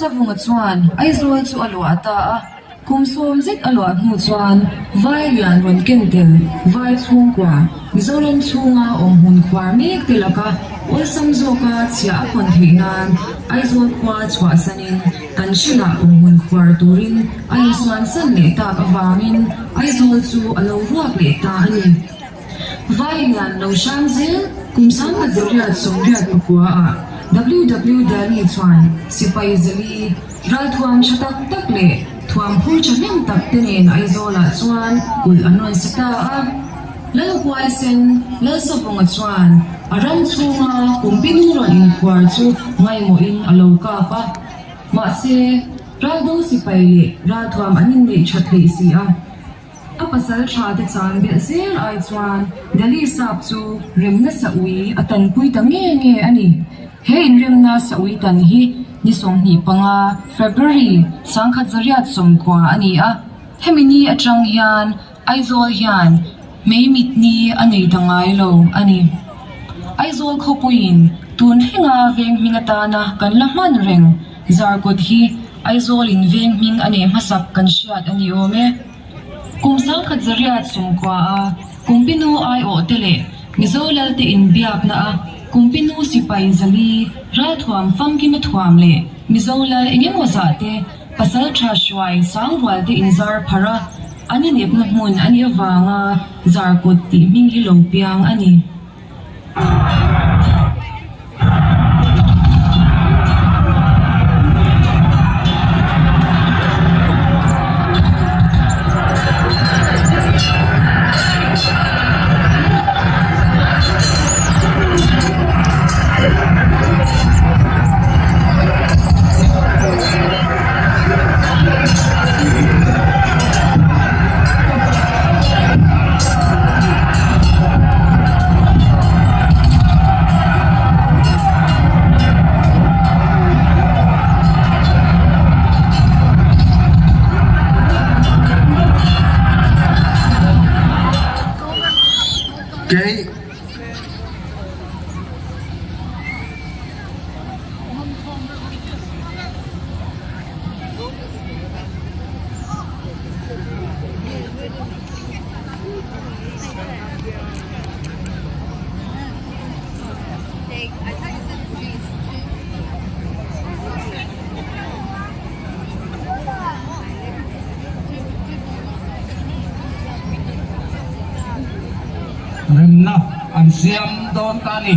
Lalsavunga chuan Aizawl chu a luah ta a. Kum sawm zet a luah hnu chuan Vai lian rawn ken tel Vai chhungkua Mizoram chhunga awm hmun khuar mek te laka awlsam zawka chhiah a khawn theih nan Aizawl khua chhuahsanin kan hrilah awm hmun khuar turin a insuansan leh tak avangin Aizawl chu a lo ruak leh ta a ni. Vai lian lo hrang zel kum 1989 ah WW Daly chuan sipai zali Ralthuam tha tak tak leh thuam phur thahnem tak te nen Aizawlah chuan kulh an rawn sa ta a. Lalhuaisen Lalsavunga chuan a ram chhunga Kumpinu rawn inkhuar chu ngaimawhin a lo kap a. Mahse, Raldo sipai leh ralthuam an inneih tha theih si a. A pasal tha te chan belh zel ai chuan Delhi sap chu remna saui a tanpui ta nge nge a ni. He inremna saui tan hi ni 25, February, 1990 a ni a. Hemi ni atang hian Aizawl hian mei mit ni a nei ta ngai lo a ni. Aizawl khawpuiin tun thlenga veng hming atana kan la hman reng Zarkawt hi Aizawl in veng hming a neih hmasak kan hriat a ni awm e. Kum 1990 a Kumpinu aiawh te leh Mizo lal te inbiakna a Kumpinu sipai zali ralthuam famkima thuam leh Mizo lal engemaw zah te pasal tha hruai sangrual te inzar pharh a an inepna hmun a nih avanga Zarkawt tih hming hi lo piang a ni. Kei. Remna an siam dawn ta a ni.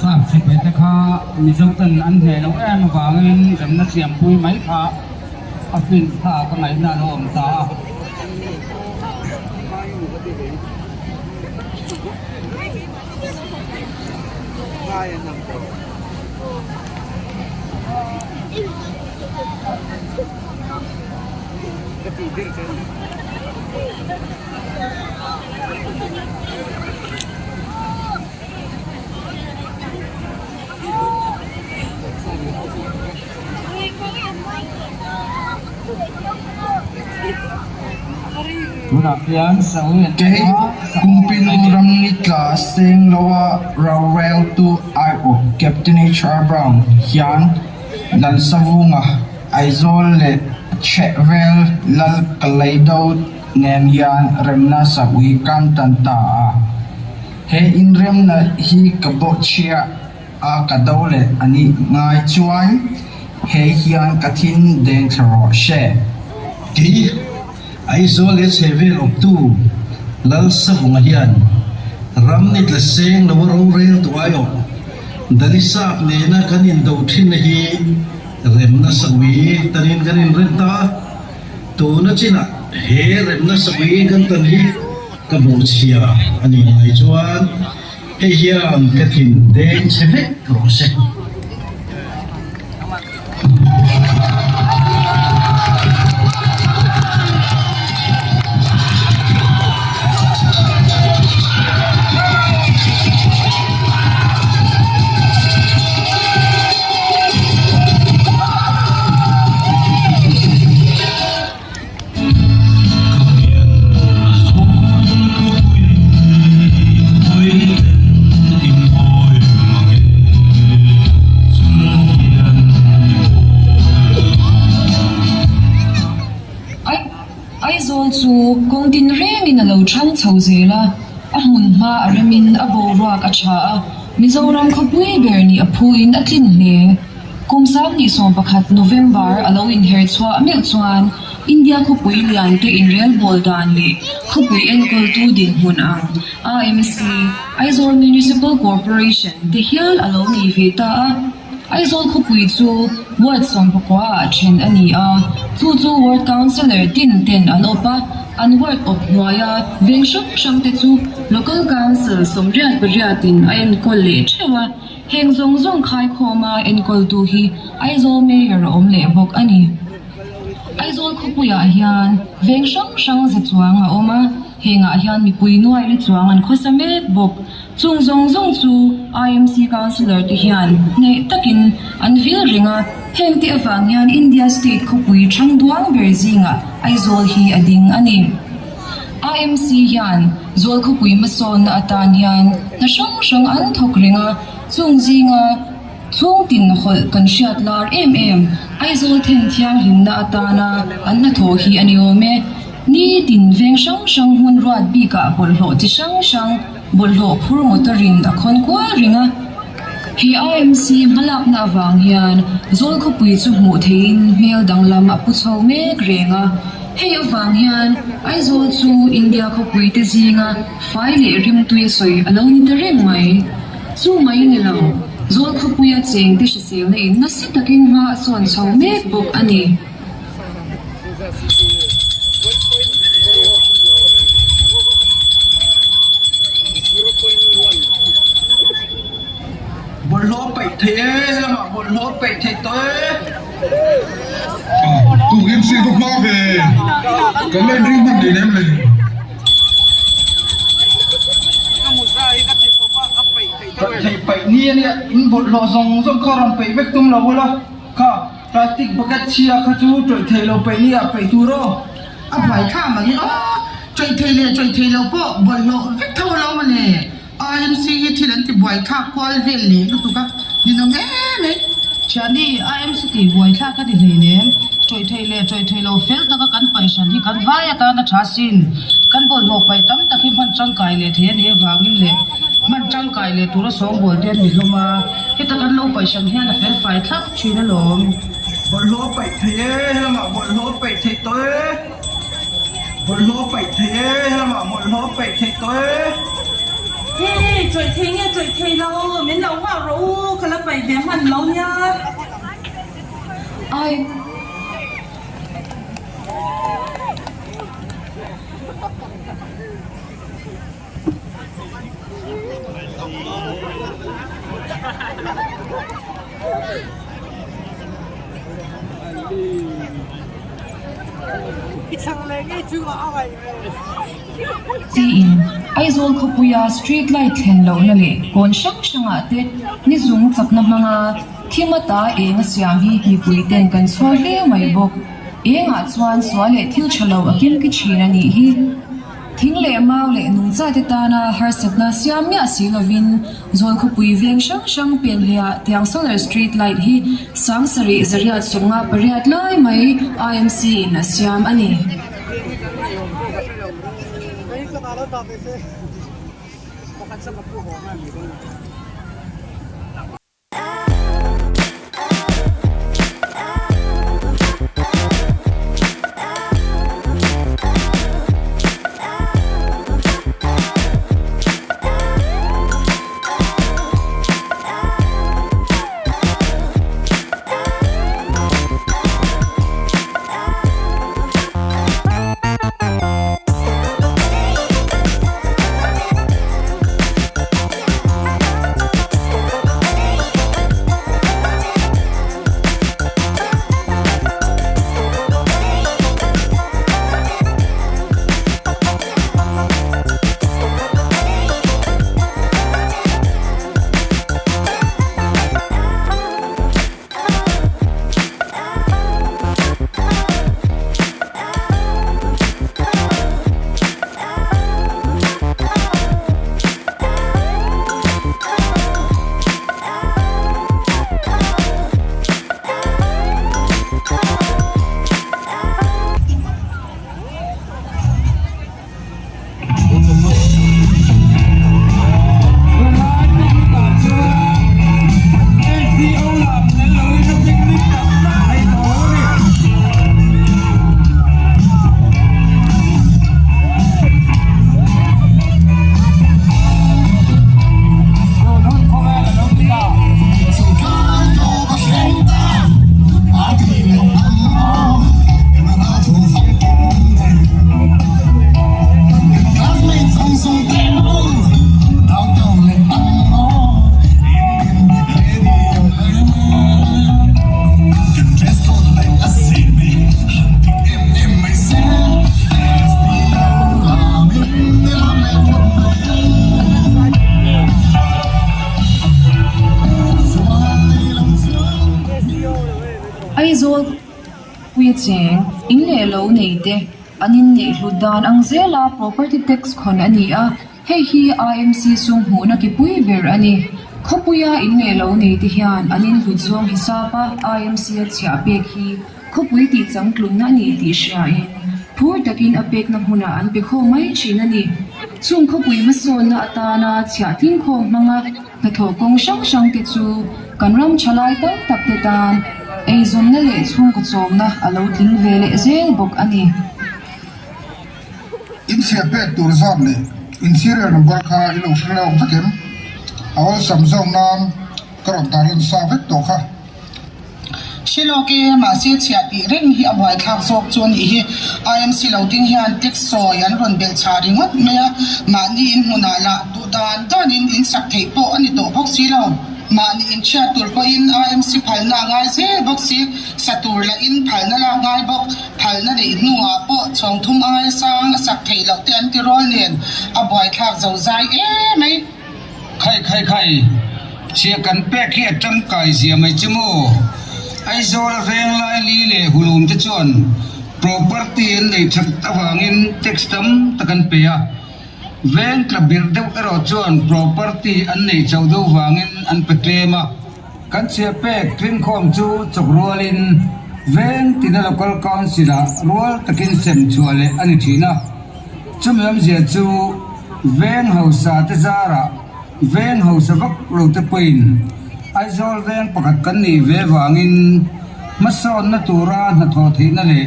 Sap sipai te kha Mizo ten an hneh loh em avangin remna siampui mai kha a fin kha ka ngaihna a lo awm ta a. Tunah khian sawi an Kei awm a, Kumpinu ramni tla seng loa roreltu aiawh Captain HR Brown hian Lalsavunga, Aizawl leh chhehvel Lal Kaleido nen hian remna sawi kan tan ta a. He inremna hi ka bawhchhiah a ka do leh a nih ngai chuan hei hian ka thin deng thla rawh se. Kei Aizawl leh chhehvel awptu Lalsavunga hian ram ni tla seng lo a rorel tu aiawh Dalisap nena kan indo thinna hi remna sawi tanin kan inrem ta a, tuna chinah he remna sawi kan tan hi ka bawhchhia a nih ngai chuan hei hian ka thin deng che vek rawh se. Aizawl chu kawng tin rengin a lo chhang chho zel a, a hmun hma a remin a boruak a tha a, Mizoram khawpui ber nih a phuin a tlin hle. Kum 2011 November a lo inher chhuah meuh chuan India khawpui lian te inrelbawl dan leh khawpui enkawltu dinhmun ang AMC, Aizawl Municipal Corporation, te hial a lo nei ve ta a. Aizawl khawpui chu Ward 19 ah then a ni a, chu chu Ward Councillor tin ten an awp a, an ward awp hnuaia veng hrang hrang te chu Local Council 88 in a enkawl leh theuh a. Heng zawng zawng khaikhawma enkawltu hi Aizawl Mayor a awm leh bawk a ni. Aizawl khawpuiah hian veng hrang hrang za chuang a awm a, hengah hian mipui nuai li chuang an khawsa mek bawk. Chung zawng zawng chu IMC Councillor te hian hneh takin an vil reng a, heng te avang hian India state khawpui thang duang ber zingah Aizawl hi a ding a ni. IMC hian Zawl khawpui hmasawnna atan hian hna hrang hrang an thawk reng a, chung zinga chhung tin hawlh kan hriat lar em em Aizawl then thianghlimna atana an hnathawh hi a ni awm e. Ni tin veng hrang hrang hmun ruat bikah bawlhhlawh chi hrang hrang bawlhhlawh phur motor in a khawn kual reng a. He IMC hmalakna avang hian Zawl khawpui chu hmuh theihin hmel danglam a pu chho mek reng a. Hei avang hian Aizawl chu India khawpui te zinga fai leh rimtui a sawi a lo ni ta reng mai. Chu mai a ni lo, Zawl khawpuia cheng te hriselna in nasa takin hma a sawn chho mek bawk a ni. Bawlhhlawh peih thei e, helamah bawlhhlawh peih thei tawh e. Tukin si ka hma ve, kan la inring hman nen em le? Peih thei peih ni a nia, in bawlhhlawh zawng zawng kha rawn peih vek tum lo ula, kha plastic bucket chhia kha chu tawih thei lo peih ni ah peih tur aw. A buai thlak mai aw, tawih thei leh tawih thei lo pawh bawlhhlawh vek tho a lo mawle. IMC hi thil an ti buaithlak kual vel leh lutuk a, ninawm em mai. Thiani, IMC tih buaithlak a ti hleinem. Tawih thei leh tawih thei lo fel taka kan paih hran hi kan vai atana tha sin. Kan bawlhhlawh paih tam tak hi hman tangkai leh thei a nih avangin leh hman tangkai leh tura sawngbawl te an ni hlawm a, heta kan lo paih hran hian a fel fai thlap thin alawm. Bawlhhlawh paih thei e, helamah bawlhhlawh paih thei tawh e. Bawlhhlawh paih thei e, helamah bawlhhlawh paih thei tawh e. Hei, tawih thei nge tawih thei lo, min lo nghak rawh u, ka la paih ve hman lo nia. Ai. Tiin Aizawl khawpuia street light thlen lohna leh kawn hrang hrangah te ni zung chakna hmanga thim ata eng a siam hi mipui ten kan chhuar hle mai bawk. Engah chuan sual leh thil tha lo a kim ki thin a nih hi. Thing leh mau leh nungchate tana harsatna siam miah si lovin Zawl khawpui veng hrang hrang penhliah tiang solar street light hi 7000 58 lai mai IMC in a siam a ni. Aizawl khawpuia cheng in leh lo nei te an inneih hlut dan ang zela property tax khawn a ni a, hei hi IMC sum hmuhna ki pui ber a ni. Khawpuia in leh lo nei te hian an inhlut zawng hisap a IMC a chhiah pek hi khawpui tih changtlunna a ni tih hriain phur takin a pekna hmunah an pe khawm mai thin a ni. Chung khawpui hmasawnna atana chhiah tlingkhawm hmanga Hnathawh kawng hrang hrang te chu kan ram thalai tam tak te tan eizawnna leh chhungkaw chawmna a lo tling ve leh zel bawk a ni. In chhiah pek tur zat leh in serial number kha i lo hre lawk vek em? A awlsam zawk nan ka rawn tarlan sa vek tawh kha. Hre lawk e, mahse chhiah tih reng hi a buaithlak zawk chu a nih hi. IMC lo ding hian tax sawi an rawn belh chah ringawt mai a, mahni in hmunah lah duh dan danin in sak theih pawh a ni tawh bawk si lo. Mahni in chhiat tur pawhin IMC phalna a ngai zel bawk si, sa tur lahin phalna lak ngai bawk, phalna neih hnuah pawh chhawng thum aia sang a sak theih loh te an ti rawl nen a buaithlak zo zai emai. Khai khai khai, chhia kan pek hi a tangkai zia mai che maw? Aizawl Venglai li leh Hulum te chuan property an nei that avangin tax tam tak an pe a, veng tla birh deuh erawh chuan property an nei chauh deuh vangin an pe tlem a. Kan chhia pek tlingkhawm chu chawk rualin veng tina local council ah rual takin sem chhuah leh a ni thin a. Chumi awmzia chu veng hausa te zarah veng hausa vak lo te pawhin Aizawl veng pakhat kan nih ve vangin hmasawnna tura hnathawh theihna leh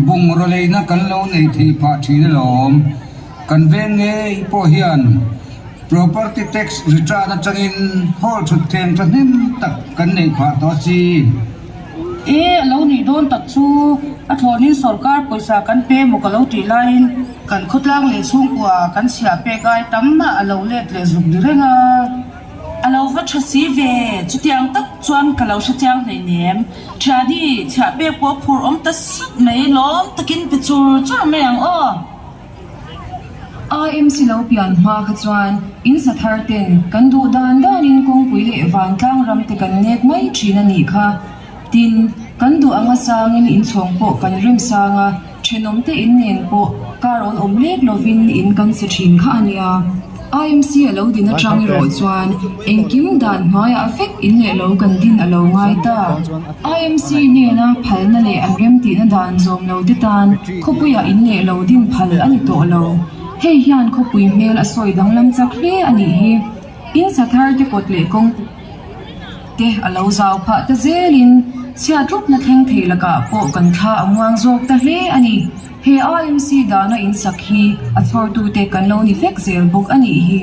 bungraw leina kan lo neih theih phah thin alawm. Kan veng ngei pawh hian Property tax return atangin hall thutthleng thahnem tak kan neih phah tawh a si. E, a lo nih dawn tak chu a thlawnin sawrkar pawisa kan pe emaw ka lo tih laiin kan khawtlang leh chhungkua kan chhiah pek ai tam mah a lo let leh zuk ni reng a. A lo va tha si ve, chutiang tak chuan ka lo hre chiang hleinem. Thiani, chhiah pek pawh a phur awm ta sut mai, lawm takin pe chur chur mai ang aw. IMC lo pian hma kha chuan in sa thar ten kan duh dan danin kawngpui leh vantlang ram te kan nek mai thin a nih kha. Tin, kan duh anga sangin inchhawng pawh kan rem sang a, thenawm te in nen pawh kar awl awm lek lovin in kan sa thin kha a nia. IMC a lo din atang erawh chuan engkim dan hnuaiah vek in leh lo kan din a lo ngai ta. IMC hnena phalna leh an remtihna dan zawm lo te tan khawpuiah in leh lo din phal a ni tawh lo. Hei hian khawpui hmel a sawi danglam chak hle a nih hi. In sa thar te kawt leh kawng te a lo zau phah ta zelin chhiat rupna thleng thei lakah pawh kan thla a muang zawk ta hle a ni. He IMC dana in sak hi a chhawrtute kan lo ni vek zel bawk a nih hi.